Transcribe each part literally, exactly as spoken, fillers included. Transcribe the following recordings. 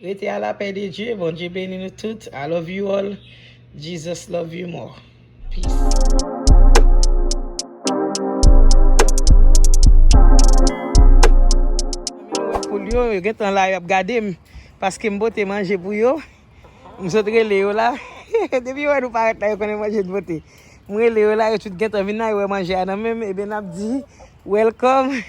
Rete a la pè de Dye, Bondye beni nou tout. I love you all. Jesus love you more. Peace. Poul yo, yo gentan la, y ap gade m, paske m pote manje pou yo. M sot rele yo la. Depi yo wè nou parèt la, yo konnen manje n pote. M rele yo la, yo tout gentan vin la, yo wè manje a nan men m, ebyen n ap di, welcome.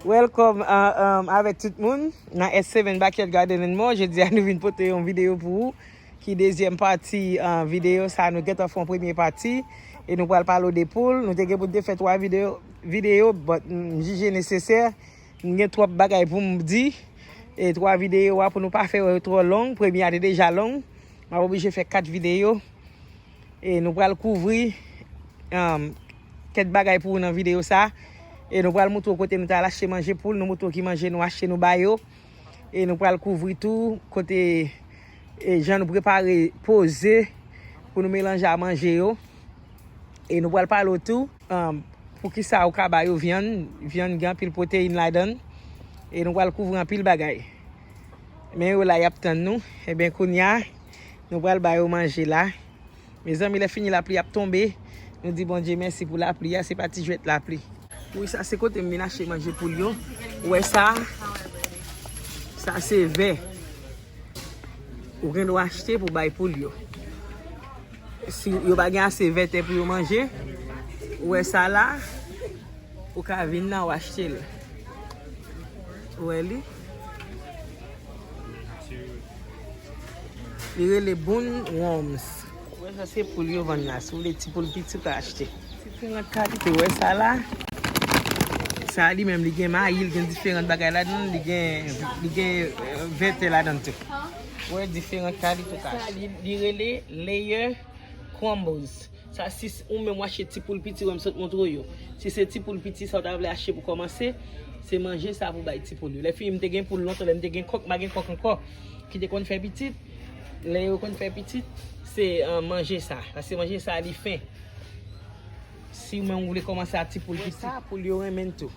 Welcome, uh, um, avèk tout moun nan S seven Backyard Garden and More. Jodi a nou vin pote yon videyo pou ou, ki dezyèm pati, uh, videyo sa. Nou gentan fè yon premye pati, e nou pral pale w de poul. Nou te gen pou n te fè twa videyo, videyo, but m jije nesesè. M gen twòp bagay pou m di. E twa videyo a, pou nou pa fè yo twò long, premye a te deja long. M ap oblije fè kat videyo. E nou pral kouvri, um, kèk bagay pou ou nan videyo sa. E nou pral moutre w kote nou t al achte manje poul, nou moutre w ki manje nou achte, nou ba yo. E nou pral kouvri tou kote, e jan nou prepare poze pou nou melanje a manje yo. E nou pral pale w tou, um, poukisa ou ka ba yo vyann. Vyann gen anpil pwoteyin ladan l. E nou pral kouvri anpil bagay. Men yo la, y ap tann nou. Ebyen, kounye a, nou pral ba yo manje la. Mezanmi, lè fini lapli ap tonbe, nou di Bondye mèsi pou lapli a, se pa ti jwèt lapli. Wi, sa se kote m vin achte manje poul yo. Ou wè sa? Sa se vè. Ou gen dwa achte pou bay poul yo. Si yo pa gen ase vètè pou yo manje, ou wè sa la, ou ka vin nan, ou achte l. Ou wè li? Li rele Boon Worms. Ou wè sa se poul yo vann la. Si w vle ti poul piti, ou ka achte. Diferan kalite, ou wè sa la? Sa li menm, li gen mayi, li gen diferan bagay ladan l, li gen, li gen, eh, vètè ladan l tou. Ou wè diferan kalite ou ka achte. Sa li, li rele Layer Crumbles. Sa si s-, ou menm w achte ti poul piti, wè m sot montre w yo. Si se ti poul piti sa w ta vle achte pou kòmanse, se manje sa pou bay ti poul yo. Lè fini m te gen poul lontan, lè m te gen kòk, m pa gen kòk ankò, ki te konn fè pitit. Lè yo konn fè pitit, se, eh, manje sa. Paske manje sa li fen. Si w menm ou vle kòmanse ak ti poul piti. Sa, poul yo renmen l tou.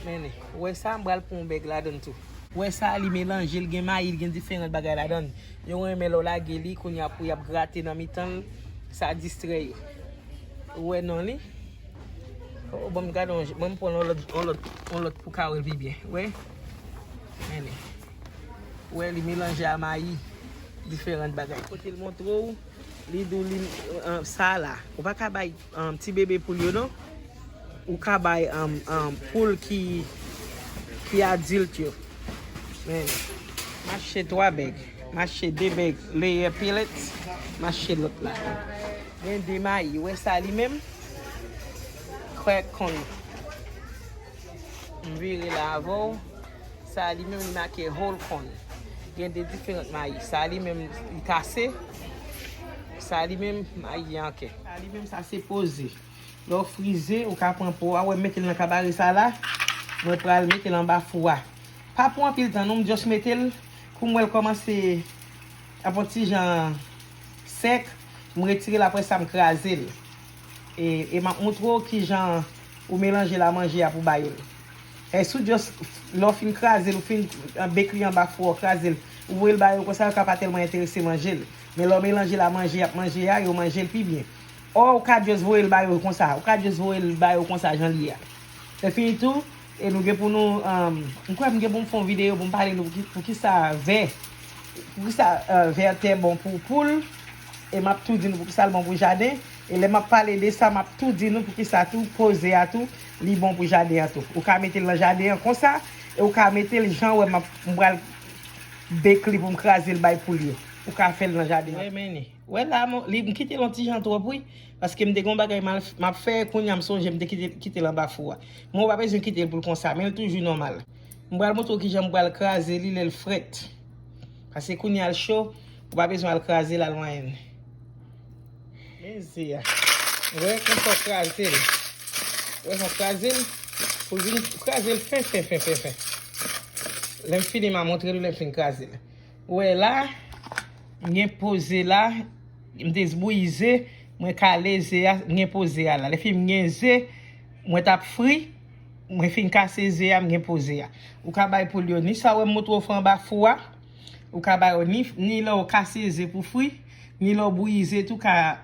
Men, ou wè sa, m pral pran yon bèg ladan l tou. Ou wè sa, li melanje, li gen mayi, li gen diferan bagay ladan l. Yo renmen lè w lage li, kounye a pou y ap grate nan mitan l, sa distrè yo. Ou wè non li? Oh, ban m gade yon, ban m pran yon lòt, yon lòt, yon lòt pou ka wè l pi byen. Ou wè? Men li. Ou wè, li melanje a mayi, diferan bagay. Kote l montre w, li di w li, eh, sa la. Ou pa ka bay, eh, ti bebe poul yo non. Ou ka bay, eh, eh, poul ki, ki adilt yo. Men, m achte twa bèg. M achte de bèg Layer Pellets. M achte lòt la. Gen de mayi. Ou wè sa li menm? Crack corn. M vire la avè w. Sa li menm li make whole corn. Gen de diferan mayi. Sa li menm li kase. Sa li menm mayi an kè. Sa li menm sa se poze. Lè w frize, ou ka pran po a, ou wè m mete l nan kabare sa la. Mwen pral mete l anba fou a. Pa pran anpil tan non, m just mete l pou m wè l kòmanse ap yon ti jan sèk, m retire l, apre sa m kraze l. E, e m ap montre w kijan ou melanje l a manje a pou ba yo l. E si w just, lè w fin kraze l, ou fin, eh, bake li anba fou a, w kraze l, ou voye l ba yo konsa, yo ka pa tèlman enterese manje l. Men lè w melanje l a manje y ap manje a, yo manje l pi byen. Ò, ou ka just voye l ba yo konsa, ou ka just voye l ba yo konsa jan l ye a. Lè fini tou, e nou gen pou nou, um, m kwè m gen pou m fè yon videyo pou m pale nou pou ki, pou ki sa vè, pou ki sa, eh, vètè bon pou poul, e m ap tou di nou pou ki sa l bon pou jaden, e lè m ap pale de sa, m ap tou di nou pou ki sa tou poze a tou, li bon pou jaden an tou. Ou ka mete l nan jaden an konsa, e ou ka mete l jan w wè m ap, m pral bake li pou m kraze l bay poul yo. Ou ka fè l nan jaden an. Wè, men li. Wè la, mon, li, m kite l yon ti jan twòp, wi. Paske m te gen yon bagay m al, m ap fè, kounye a m sonje m te kite, kite l anba fou a. Men ou pa bezwen kite l pou l konsa, men l toujou nòmal. M pral montre w kijan m pral kraze li lè l frèt. Paske kounye a l cho, ou pa bezwen al kraze l al manyen l. Men ze a. Wè konsa w kraze l. Wè jan w kraze l. Pou vin kraze l fen, fen, fen, fen, fen. Lè m fini, m a montre nou lè m fin kraze l. Ou wè la, m gen poze la, m te bouyi ze, mwen kale ze a, m gen poze a la. Lè fini m gen ze, mwen t ap fri, Mwen fin kase ze a, m gen po ze a. Ou ka bay poul yo ni sa w wè m montre w fè anba fou a. Ou ka ba yo ni, ni lè w kase ze pou fri, ni lè w bouyi ze tou, ou ka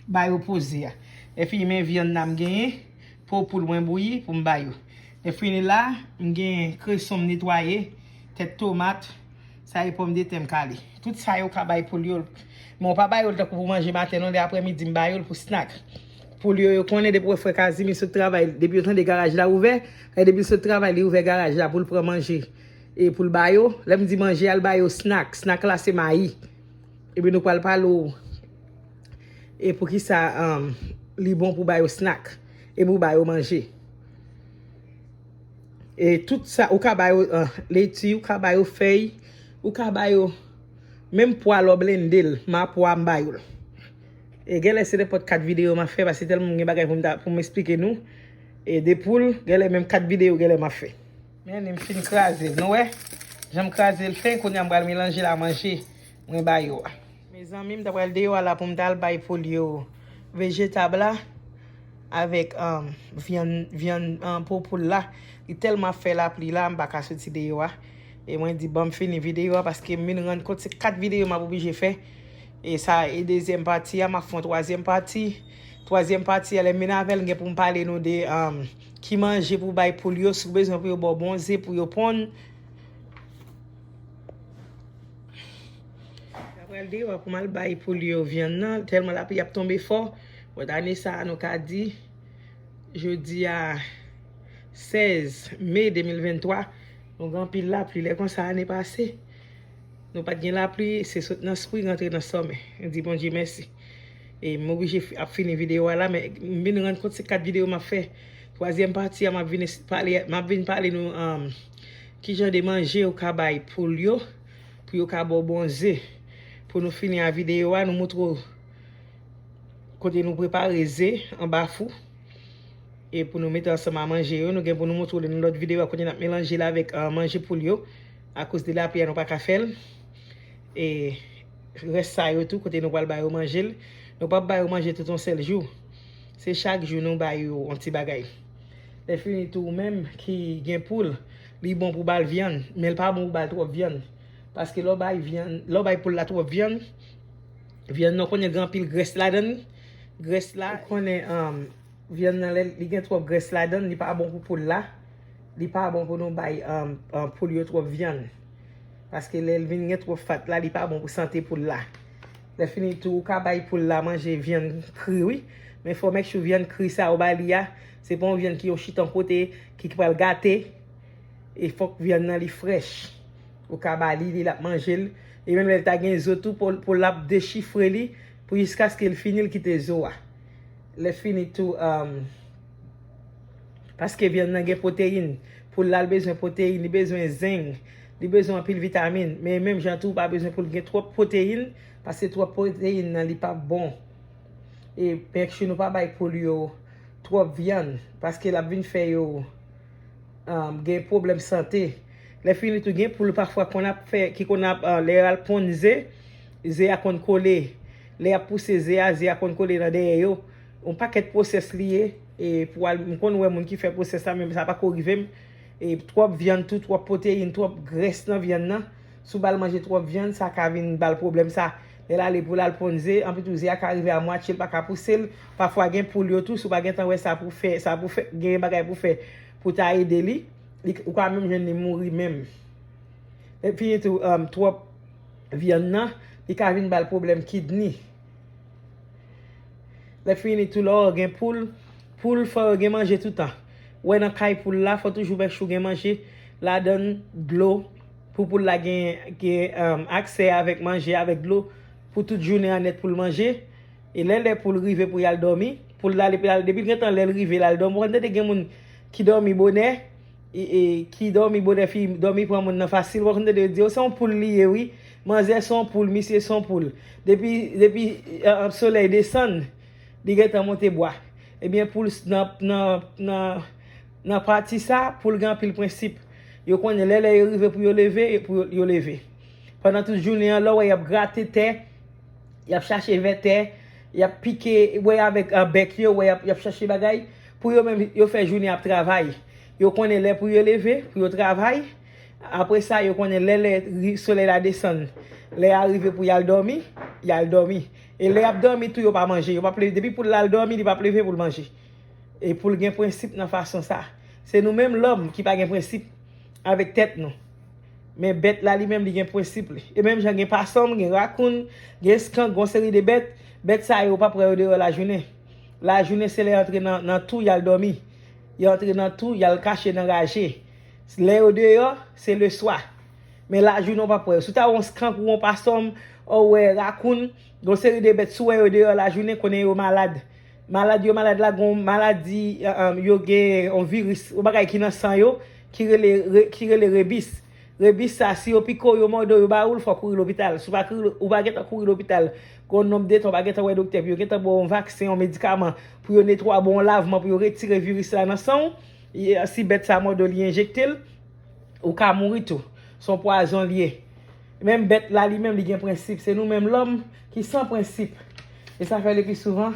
ba yo po ze a. Lè fini, men vyann nan m genyen, po poul mwen bouyi pou m ba yo. Lè fini la, m gen kreson m netwaye, tèt tomat, sa e pòmdetè m kale. Tout sa yo ka bay poul yo. Men w pa ba yo l tankou pou manje maten non, lè aprèmidi m ba yo l pou snack. Poul yo, yo konnen depi w wè frè Kazimi sot travay, depi yo tande garaj la ouvè, e depi l sot travay, li ouvè garaj la pou l pran manje. E pou l ba yo, lè m di manje a, l ba yo snack. Snack la se mayi. Epi nou pral pale w e poukisa um, li bon pou ba yo snack. E pou ba yo manje. E tout sa, ou ka ba yo uh, leti, ou ka ba yo fèy, ou ka ba yo menm pwa lè w blende l, ma pwa m ba yo l. E genlè se nenpòt kat videyo m ap fè, paske tèlman m gen bagay pou m, ta- pou m esplike nou. E de poul, genlè menm kat videyo, genlè m ap fè. Men li m fin kraze l. Nou wè? Jan m kraze l fen, kounye a m pral melanje l a manje mwen ba yo a. Mezanmi, m ta pral deyò a la pou m ta al bay poul yo vejetab la avèk um, vyann, vyann um, po poul la. Li tèlman ap fè lapli la, m pa ka soti deyò a. E mwen di, ban m fini videyo a paske m vin rann kont se kat videyo m ap oblije fè. E sa e dezyèm pati a, m ap fè yon twazyèm pati. Twazyèm pati a, lè m vin avè l, m gen pou m pale nou de um, ki manje pou bay poul yo, si w bezwen pou yo ba w bon ze, pou yo ponn. Apre l deyò a pou m al bay poul yo vyann nan, tèlman lapli ap tonbe fò. Bon, ane sa a, nou ka di, jodi a sèz me de mil venntwa, nou gen anpil lapli. Lè konsa, ane pase, nou pa t gen lapli, se sot nan sipri rantre nan sòmè. N di Bondye mèsi. E m oblije fi- ap fini videyo a la, men m vin rann kont se kat videyo m ap fè. Twazyèm pati a, m ap vin es- pale, m ap vin pale nou um, ki jan de manje ou ka bay poul yo, pou yo ka ba w bon ze. Pou nou fini a videyo a, nou montre w kote nou prepare ze anba fou. E pou nou mete ansanm a manje yo, nou gen pou nou montre w nan lòt videyo a kote n ap melanje l avèk uh, manje poul yo. Akoz de lapli a, nou pa ka fè l. E rès sa yo tou, kote nou pral ba yo manje l. Nou p ap ba yo manje tout yon sèl jou. Se chak jou nou ba yo yon ti bagay. Lè fini tou, ou menm ki gen poul, li bon pou ba l vyann, men l pa bon pou ba l twòp vyann. Paske lè w bay vyann, lè w bay poul la twòp vyann, vyann nan konnen gen anpil grès ladan l. Grès la, ou konnen um, vyann nan lè li gen twòp grès ladan l, li pa bon pou poul la. Li pa bon pou nou bay um, um, poul yo twòp vyann. Paske lè l vin gen twòp fat la, li pa bon pou sante poul la. Lè fini tou, ou ka bay poul la manje vyann kri, wi. Men fò make sure vyann kri sa ou ba li a, se pa yon vyann ki yon chiton kote, ki pral gate. E fòk vyann nan li frèch. Ou ka ba li, li l ap manje l. E menm lè l ta gen zo tou, pou, pou l ap dechifre li, pou jiskaske l fini l kite zo a. Lè fini tou, um, paske vyann nan gen pwoteyin. Poul la l bezwen pwoteyin, li bezwen zenk, li bezwen anpil vitamin. Men menm jan tou, ou pa bezwen pou l gen twòp pwoteyin, paske twòp pwoteyin nan li p ap bon. E make sure nou pa bay poul yo twòp vyann, paske l ap vin fè yo um, gen pwoblèm sante. Lè fini tou, gen poul pafwa konn ap fè, ki konn ap, uh, lè y al ponn ze, ze a konn kole. Lè y ap pouse ze a, ze a konn kole nan dèyè yo. Yon pakèt pwosès li ye. E pou al, m konn wè moun ki fè pwosès la, men sa pako rive m. E twòp vyann tou, twòp pwoteyin, twòp grès nan vyann nan. Si w ba l manje twòp vyann, sa ka vin ba l pwoblèm sa. Lè l ale pou l al ponn ze, anpi tou ze a ka rive a mwatye, l pa ka pouse l. Pafwa gen poul yo tou, si w pa gentan wè sa pou fè, sa pou fè, gen bagay pou fè, pou ta ede li, li, ou ka menm jwenn li mouri menm. Epi tou, um, twòp vyann nan, li ka vin ba l pwoblèm kidni. Lè fini tou, lè w gen poul, poul fò yo gen manje toutan. Ou wè nan kay poul la, fò toujou make sure gen manje ladan l, dlo, pou poul la gen, gen um, aksè avèk manje, avèk dlo, pou tout jounen an nèt pou l manje. E lè lè poul rive pou y al dòmi, poul la, depi, depi l gentan lè l rive, l al dòmi. Ou konn tande gen moun ki dòmi bonè, e, e, ki dòmi bonè, fi dòmi pran moun nan fasil. Ou konn tande yo di, "O, se yon poul li ye, wi. Manzè se yon poul, misye se yon poul." Depi, depi uh, solèy desann, li gentan monte bwa. Ebyen, poul s- nan, nan, nan, nan pati sa, poul gen anpil prensip. Yo konnen lè lè yo rive pou yo leve, e pou yo, yo leve. Pandan tout jounen an, lè w wè y ap grate tè, y ap chache vè tè, y ap pike, wè avèk uh, bèk yo, wè y ap, y ap chache bagay. Pou yo menm, yo fè jounen ap travay. Yo konnen lè pou yo leve, pou yo travay. Apre sa, yo konnen lè, lè ri- solèy la desann. Lè a rive pou y al dòmi, y al dòmi. E lè y ap dòmi tou, yo pa manje. Yo p ap leve. Depi poul la al dòmi, li p ap leve pou l manje. E poul gen prensip nan fason sa. Se nou menm lòm ki pa gen prensip avèk tèt nou. Men bèt la li menm li gen prensip li. E menm jan gen pasonm, gen rakoun, gen skank, gen yon seri de bèt. Bèt sa yo, ou p ap wè yo deyò lajounen. Lajounen se lè yo antre nan, nan tou, y al dòmi. Yo antre nan tou, y al kache nan raje. Lè yo deyò, se leswa. Men lajounen ou p ap wè yo. Si w ta wè yon skank ou yon pasonm, ou wè rakoun, gen yon seri de bèt, si w wè yo deyò lajounen, konnen yo malad. Malad yo malad la, gen yon maladi, eh, eh, yo gen yon viris, yon bagay ki nan san yo, ki rele, re- ki rele rebis. Rebis sa, si yo pike w, yo mòde w, yo ba ou l, fò w kouri lopital. Si w pa kouri, ou pa gentan kouri lopital, gen yon nonb de tan, ou pa gentan wè doktè, pou yo gentan ba w yon vaksen, yon medikaman, pou yo netwaye, ba w yon lavman, pou yo retire viris la nan san w, e, si bèt sa mòde w, li enjekte l, ou ka mouri tou. Se yon pwazon l ye. Menm bèt la, li menm, li gen prensip. Se nou menm lòm ki san prensip. E sa fè le pi souvan,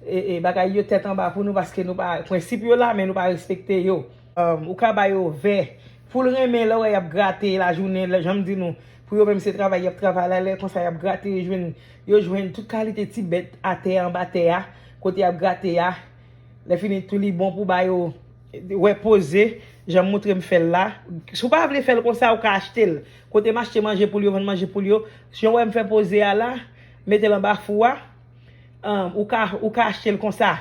e, e, bagay yo tèt anba pou nou, paske nou pa, prensip yo la, men nou pa respekte yo. Um, ou ka ba yo vè. Poul renmen lè w wè y ap grate lajounen, lè, jan m di nou, pou yo menm se travay y ap travay la, lè konsa y ap grate, yo jwenn, yo jwenn tout kalite ti bèt atè, anba tè a, kote y ap grate a. Lè fini tou, li bon pou ba yo, wè poze, jan m montre m fè l la. Si w pa vle fè l konsa, ou ka achte l. Kote m achte manje poul yo, vann manje poul yo. Jan w wè m fè poze a la, mete l anba fou a. Ahn, ou ka, ou ka achte l konsa.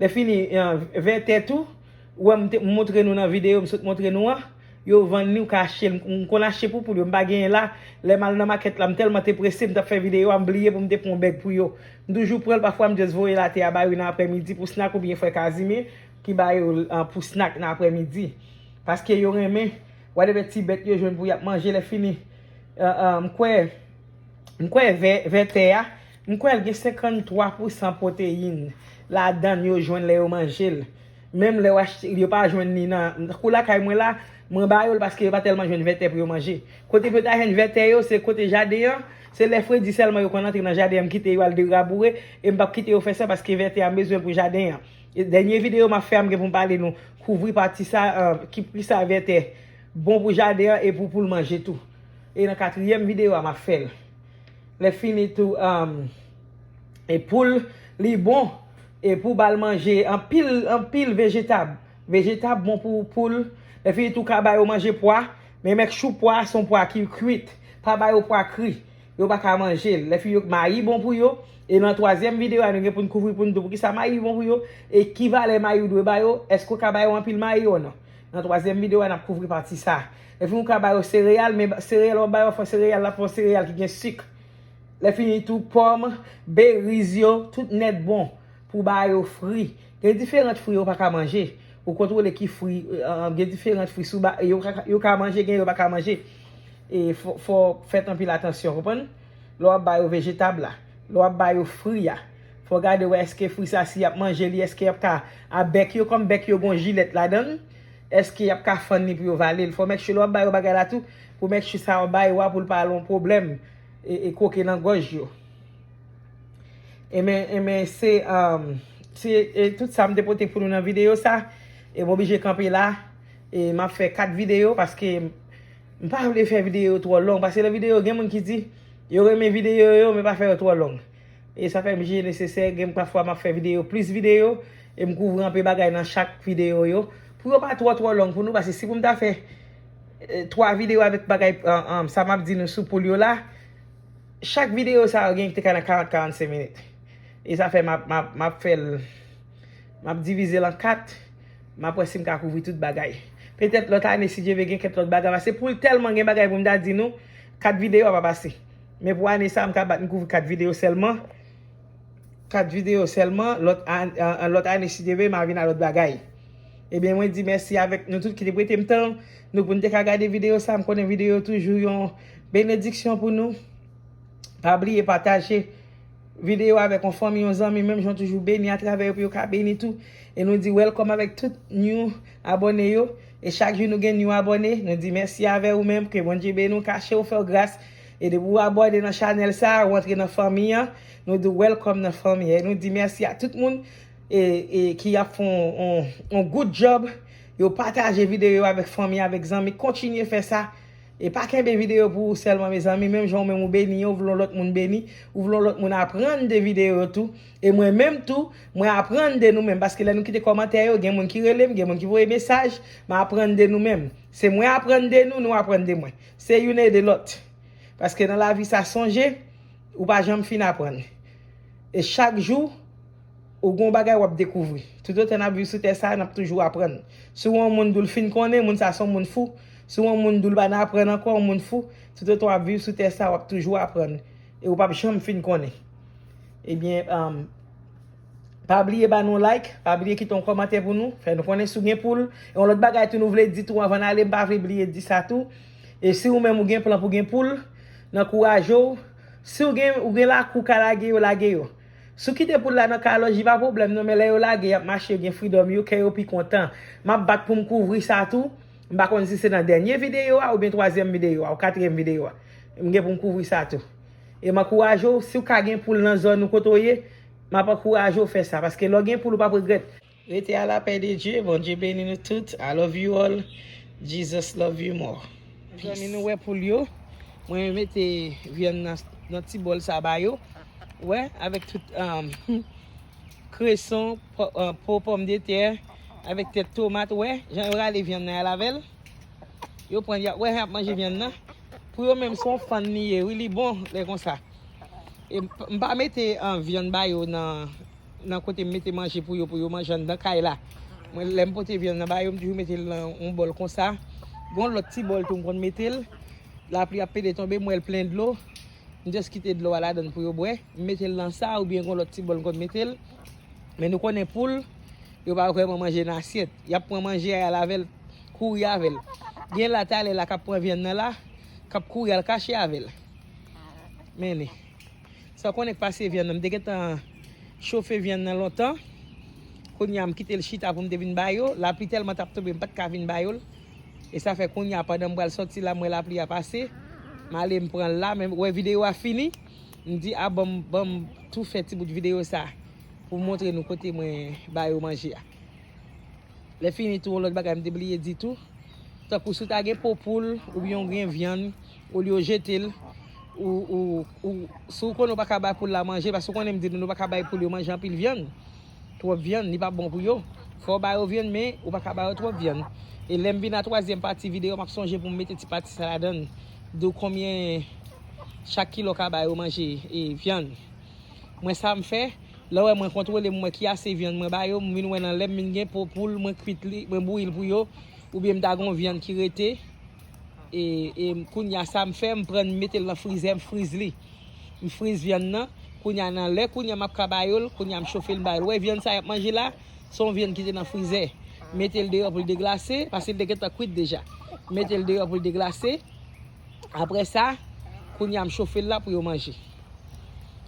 Lè fini, ahn, vètè tou, ou wè m te, m montre nou nan videyo, m sot montre nou an, yo vann li, ou ka achte l. M, m konn achte pou poul yo, m pa genyen la. Lè m al nan makèt la, m tèlman te prese, m t ap fè videyo a, m bliye pou m te pran yon bèg pou yo. M toujou pran l, pafwa m just voye l atè a ba yo nan aprèmidi pou snack oubyen frè Kazimye ki ba yo l, ahn, pou snack nan aprèmidi. Paske yo renmen, whatever ti bèt yo jwenn pou y ap manje, lè fini. Ahn, ahn, m kwè, m kwè vè, vètè a, m kwè l gen senkanntwa pousan pwoteyin ladan l yo jwenn lè yo manje l. Menm lè yo achte, yo pa jwenn li nan, tankou lakay mwen la, mwen ba yo l paske yo pa tèlman jwenn vètè pou yo manje. Kote pou yo ta jwenn vètè yo, se kote jaden an, se lè fredi sèlman yo konn antre nan jaden an, m kite yo al deraboure, e m p ap kite yo fè sa paske vètè a m bezwen l pou jaden an. E dènye videyo m ap fè a, m gen pou m pale nou, kouvri pati sa, ahn, ki, ki sa vètè bon pou jaden an e pou poul manje tou. E nan katriyèm videyo a, m ap fè l. Lè fini tou, ahn, e poul, li bon, e pou ba l manje anpil, anpil vejetab. Vejetab bon pou poul. Lè fini tou, ka ba yo manje pwa, men make sure pwa a se yon pwa ki kwit. Pa ba yo pwa kri. Yo pa ka manje l. Lè fini yo, mayi bon pou yo. E nan twazyèm videyo a, nou gen pou n kouvri pou n di w poukisa mayi bon pou yo. E ki valè mayi ou dwe ba yo. Èske w ka ba yo anpil mayi ou non? Nan twazyèm videyo a, n ap kouvri pati sa. Lè fini ou ka ba yo sereyal, men sereyal w ap ba yo, fò sereyal la, fò sereyal ki gen sik. Lè fini tou, pòm, beriz yo, tout nèt bon pou ba yo fri. Gen diferan fri yo pa ka manje. Ou kontwole ki fri, eh, gen diferan fri sou ba, yo ka, yo ka manje, gen yo pa ka manje. E fò, fò fèt anpil atansyon, konprann? Lè w ap ba yo vejetab la, lè w ap ba yo fri a, fò gade wè èske fri sa, si y ap manje li, èske y ap ka, a bèk yo, kòm bèk yo gon jilèt ladan l, èske y ap ka fann li pou yo vale l? Fò make sure lè w ap ba yo bagay la tou, pou make sure sa w ap ba yo a, pou l pa al yon pwoblèm, e, e koke nan gòj yo. Enben, enben, se, um, se, e, tout sa m te pote pou nou nan videyo sa. E m oblije kanpe la. E m ap fè kat videyo paske m pa vle fè videyo twò long. Paske lè videyo, gen moun ki di yo renmen videyo yo, men pa fè yo twò long. E sa fè m jije nesesè, gen pafwa m ap fè videyo, plis videyo, e m kouvri anpe bagay nan chak videyo yo. Pou yo pa twò, twò long pou nou, paske si pou m ta fè, e, twa videyo avèk bagay, an, an, sa m ap di nou sou poul yo la, chak videyo sa yo gen te ka nan karant, karannsenk minit. E sa fè m ap, m ap, m ap fè l, m ap divize l an kat, m ap wè si m ka kouvri tout bagay. Petèt lòt ane, si Dye vle, gen kèk lòt bagay. Paske poul tèlman gen bagay pou m ta di nou, kat videyo a p ap ase. Men pou ane sa, m ka bat m kouvri kat videyo sèlman. Kat videyo sèlman, lòt an-, an-, lòt ane, si Dye vle, m a vin a lòt bagay. Ebyen, mwen di mèsi avèk nou tout ki te prete m tan nou pou n te ka gade videyo sa. M konnen videyo toujou yon benediksyon pou nou. Pa bliye pataje videyo avèk yon fanmi, yon zanmi, menm jan toujou beni atravè yo pou yo ka beni tou. E nou di welcome avèk tout new abòne yo. E chak jou nou gen new abòne, nou di mèsi avè ou menm, ke Bondye beni w, kache w, fè w gras. E depi w abòne nan chanèl sa, ou antre nan fanmi an, nou di w welcome nan fanmi an. E nou di mèsi a tout moun e, e ki ap fè yon, yon, yon good job, Yo pataje videyo yo avèk fanmi, avèk zanmi. Kontinye fè sa. E pa kenbe videyo pou ou sèlman, mezanmi. Menm jan ou menm ou beni yo, ou vle yon lòt moun beni, ou vle yon lòt moun aprann de videyo yo tou. E mwen menm tou, mwen aprann de nou menm. Paske lè nou kite kòmantè yo, gen moun ki rele m, gen moun ki voye mesaj, m aprann de nou menm. Se mwen aprann de nou, nou aprann de mwen. Se youn ede lòt. Paske nan lavi sa, sonje, ou pa janm fin aprann. E chak jou, ou gon bagay w ap dekouvri. Toutotan n ap viv sou tè sa, n ap toujou aprann. Si w wè yon moun di w l fin konnen, moun sa se yon moun fou. Si w wè yon moun di w l pa nan aprann ankò, yon moun fou. Toutotan w ap viv sou tè sa, w ap toujou aprann. E ou p ap janm fin konnen. Ebyen, um, pa bliye ba nou like, pa bliye kite yon kòmantè pou nou, fè nou konnen si w gen poul. E yon lòt bagay tou nou vle di tou anvan n ale, m pa vle bliye di sa tou. E si ou menm ou gen plan pou gen poul, n ankouraje w. Si w gen, ou gen lakou w ka lage yo, lage yo. Si w kite poul la nan kalòj, li pa pwoblèm non, men lè yo lage, y ap mache, yo gen freedom yo, kè yo pi kontan. M ap bat pou m kouvri sa tou. M pa konn si se nan dènye videyo a, oubyen twazyèm videyo a, ou katriyèm videyo a. M gen pou m kouvri sa tou. E m ankouraje w, si w ka gen poul nan zòn ou kote w ye, m ap ankouraje w fè sa, paske lè w gen poul, ou p ap regrèt. Rete à la paix de Dieu, Bondye beni nou tout. I love you all. Jesus love you more. Peace. Mezanmi, nou wè poul yo. Mwen mete vyann nan, nan ti bòl sa ba yo. Wè, avèk tout, um, kreson, po, uh, po pòmdetè, avèk tèt tomat, wè, jan yo rale vyann nan, y al avè l. Yo pran, y ap, wè, y ap manje vyann nan. Pou yo menm, se yon fann li ye, wi, li bon, lè konsa. E m p-, m pa mete, ah, vyann ba yo nan, nan kote m mete manje pou yo, pou yo manje anndan kay la. Mwen, lè m pote vyann nan ba yo, m toujou mete l nan yon bòl konsa. Gon lòt ti bòl tou, m konn mete l. Lapli ap pede tonbe, m wè l plen dlo. M just kite dlo a ladan l pou yo bwè. M mete l nan sa, oubyen gon lòt ti bòl, m konn mete l. Men nou konnen poul, yo pa vrèman manje nan asyèt. Y ap pran manje a, y al avè l, kouri avè l. Gen la talè la k ap pran vyann nan la, k ap kouri al kache avè l. Men li. Sa w konnen k pase vyann nan. M te gentan chofe vyann nan lontan. Kounye a, m kite l chita pou m te vin ba yo. Lapli tèlman t ap tonbe, m pa t ka vin ba yo l. E sa fè kounye a, pandan m pral sòti la, m wè lapli a pase. M ale, m pran l la, men wè videyo a fini. M di, a, ban m, ban m tou fè ti bout videyo sa pou m montre nou kote mwen ba yo manje a. Lè fini tou, yon lòt bagay m te bliye di tou. Tankou si w ta gen po poul, oubyen w gen vyann, olye w jete l, ou, ou, ou, si w konnen w pa ka bay poul la manje, paske w konnen m di nou, nou pa ka bay poul yo manje anpil vyann. Twòp vyann, li pa bon pou yo. Fò w ba yo vyann, men ou pa ka ba yo twòp vyann. E lè m vin a twazyèm pati videyo, m ap sonje pou m mete ti pati sa ladan l. Di w konbyen chak kilo ka ba yo manje, e, vyann. Mwen sa m fè, lè w wè mwen kontwole, m wè ki ase vyann mwen ba yo, m vin wè nan lè m vin gen po poul, mwen kwit li, mwen bouyi l pou yo, oubyen m ta gen yon vyann ki rete, e, e kounye a sa m fè, m pran l, m mete l nan frizè, m friz li. M friz vyann nan, kounye a nan lè, kounye a m ap ka ba yo l, kounye a m chofe l, m ba yo l. Wè vyann sa y ap manje la, se yon vyann ki te nan frizè. M mete l deyò pou l deglase, paske l te gentan kwit deja. M mete l deyò pou l deglase. Apre sa, kounye a m chofe l la pou yo manje.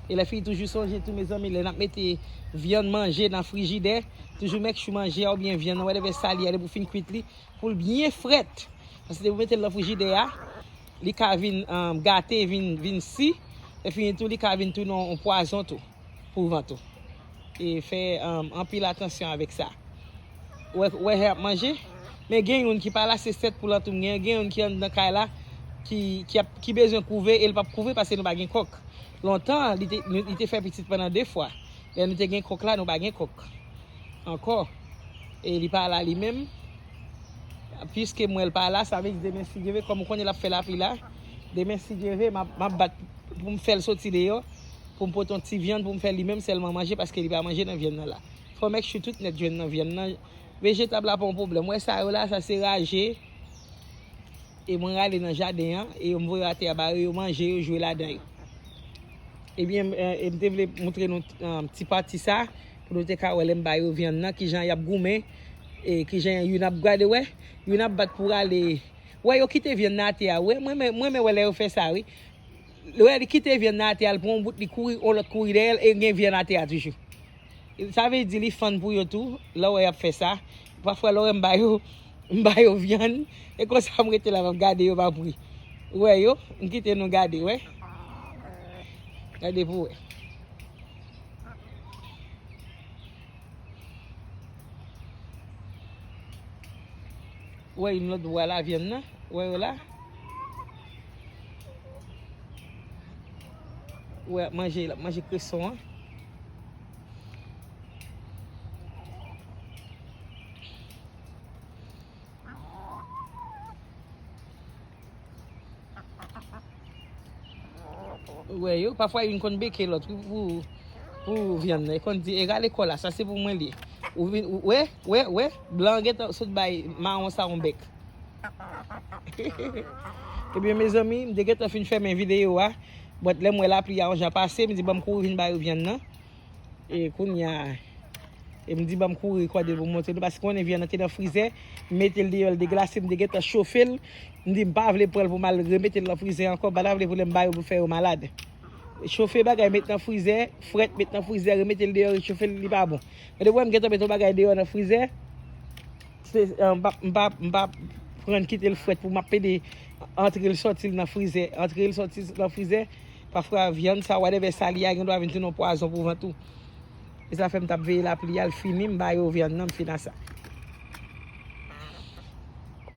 E lè fini toujou sonje tou, mezanmi, lè n ap mete vyann manje nan frijidè, toujou make sure manje a oubyen vyann nan, whatever sa li ye, depi w fin kwit li, pou l byen frèt. Paske depi w mete l nan frijidè a, li ka vin, um, gate, vin, vin si, lè fini tou, li ka vin tounen yon pwazon tou. Pou vant ou. E fè, um, anpil atansyon avèk sa. Wè, wè, y ap manje. Men gen youn ki pa la, se sèt poul an tou m gen. Gen youn ki anndan kay la, ki, ki, ap, ki bezwen kouve, e l p ap kouve paske nou pa gen kòk. Lontan, li te, nou, li te fè pitit pandan de fwa. Lè nou te gen kòk la, nou pa gen kòk ankò. E li pa la li menm. Piske m wè l pa la, sa vle di demen si Dye vle, kòm ou konnen l ap fè lapli la, demen si Dye vle, m ap, m ap bat pou m fè l soti deyò, pou m pote yon ti vyann, pou m fè li menm sèlman manje, paske li pa manje nan vyann nan la. Fò make sure tout nèt jwenn nan vyann nan. Vejetab la pa yon pwoblèm. Wè sa yo la, sa se raje. E mwen rale nan jaden an, e yo m voye atè a ba yo, yo manje, yo jwe ladan yo. Ebyen, e, e m te vle montre nou, e, ti pati sa, pou nou te ka wè lè m ba yo vyann nan, kijan y ap goumen, e kijan youn ap gade, wè, youn ap bat pou rale. Wè, yo kite vyann nan atè a, wè, mwen, mwen, mwen renmen wè lè yo fè sa, wi. Lè li kite vyann nan atè a, l pran yon bout, li kouri, yon lòt kouri dèyè l, e gen vyann atè a toujou. Sa vle di li fann pou yo tou, lè w wè y ap fè sa. Pafwa, lè w wè m ba yo, m ba yo vyann, e konsa m rete la, m ap gade yo pa pri. Ou wè yo, m kite nou gade, wè. Gade pou wè. Ou wè youn lòt bò a la, vyann nan. Ou wè yo la? Ou wè, manje, l ap manje kreson an. Ou wè yo, pafwa youn konn beke lòt wi pou, pou vyann nan. E konn di, "E gade kò la, sa se pou mwen li." Ou vin, ou, wè, wè, wè, blan an gentan sot bay mawon sa yon bèk. Ebyen, mezanmi, m te gentan fin fèmen videyo a. But lè m wè lapli a yon jan pase, m di, "Ban m kouri vin ba yo vyann nan." E kounye a, e m di, "Ban m kouri kòde l pou m montre nou." Paske konnen vyann nan te nan frizè, m mete l deyò, l deglase, m te gentan chofe l. M di, "M pa vle pran l pou m al remete l nan frizè ankò, m pa ta vle pou lè m ba yo pou fè yo malad." Chofe bagay, met nan frizè, frèt, met nan frizè, remete l deyò, rechofe l, li pa bon. Men depi w wè m gentan mete yon bagay deyò nan frizè, se, eh, m pa, m pa, m pa pran kite l frèt pou m ap pede antre l sòti l nan frizè, antre l sòti l nan frizè. Pafwa vyann sa, whatever sa li a, gen dwa vin tounen yon pwazon pou vant ou. E sa fè m t ap veye lapli a, l fini, m ba yo vyann nan, m fin a sa.